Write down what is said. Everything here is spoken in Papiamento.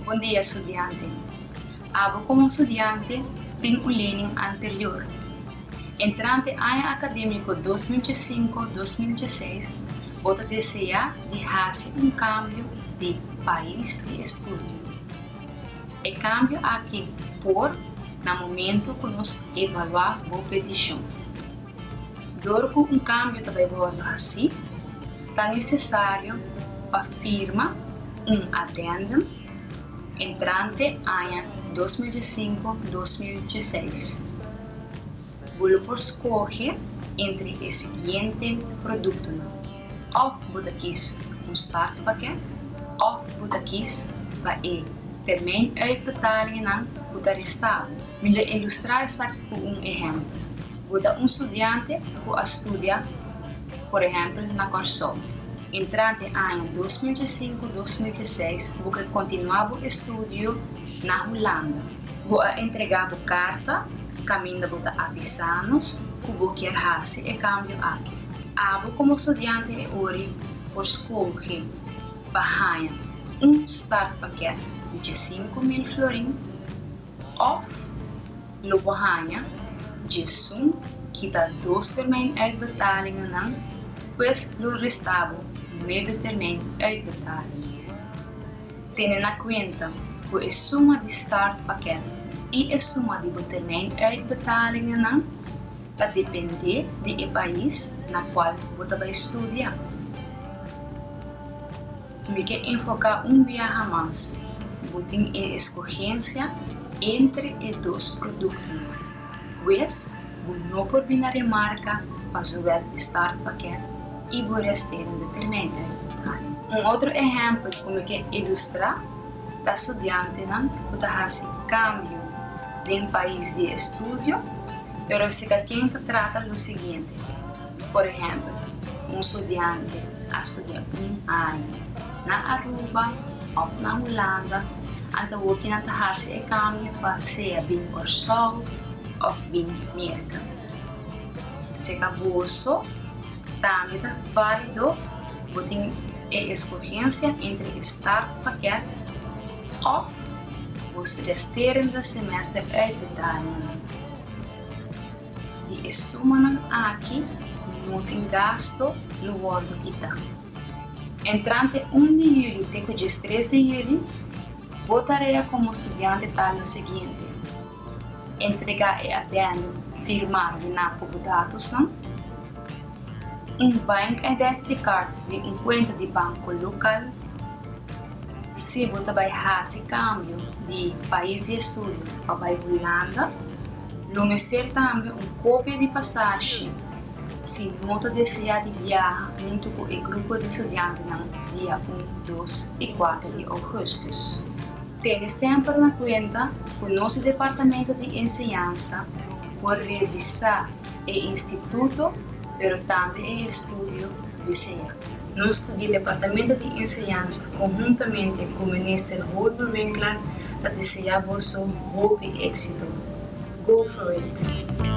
Bon dia, studiante. Abo komo studiante tin un lening anterior. Entrante aña akadémiko 2005, 2006, bo ta deseá di hasi un kambio di pais di estudio. E kambio aki por na momento ku nos evaluá bo petishon. Dor ku un kambio ta bai wòrdu hasí, ta nesesario pa firma un addendum entrante aña 2005, 2006. Bo lo por skohe entre e siguiente produktonan: òf bo ta kis un startpakket òf bo ta kis pa e termijn uitbetalingennan ku ta resta bo. Mi lo ilustrá esaki ku un ehèmpel. Bo ta un studiante ku a studia, por ehèmpel, na Kòrsou. Entrante aña 2005, 2006 bo ke kontinuá bo estudio na Hulanda. Bo a entregá bo karta kaminda bo ta avisá nos ku bo kier hasi e kambio aki. Abo komo studiante e ori por skohe pa haña un startpakket di 15.000 florin òf lo bo haña 11 kita dos termijn uitbetalingennan, pues lo resta bo nuebe termijn uitbetalingen. Tene na kuenta ku e suma di startpakket i e suma di bo termijn uitbetalingennan ta dependé di e pais na kual bo ta bai studia. Mi ke enfoká un biaha mas, bo tin e eskogensia entre e dos produktonan. Pues, bo no por bina remarka pa zowel e startpakket i bo resterende termijn uitbetaling. Un otro ehèmpel ku mi ke ilustrá ta studiantenan ku ta hasi kambio den pais di estudio, pero si ta ken ta trata lo siguiente. Por ehèmpel, un studiante a studia un aña na Aruba òf na Hulanda, anto awor nan ta hasi e kambio pa sea bin Kòrsou òf bin Merka. Seka boso tambe ta válido, bo tin e eskogensia entre e startpakket òf bo resterende semester uitbetalingen. Di e sumanan aki no tin gasto lo wòrdu kitá. Entrante 1 di yüli te ku 13 di yüli, bo tarea komo studiante ta lo siguiente, entregá e addendum firmá yená ku bo datosnan, un bank identity card di un kuenta di banko lokal, si bo ta bai hasi kambio di pais di estudio pa bai Hulanda, Lo mester tambe un kopia di pasashi si no ta deseá di biaha huntu ku e grupo di studiantenan dia 1, 2 i 4 di ougùstùs. Tene semper na kuenta ku nos di Departamento di Enseñansa por revisá e instituto pero tambe e estudio deseá. Nos di Departamento di Enseñansa konhuntamente ku Minister Holber Winklaar ta deseá boso hopi éksito. Go for it!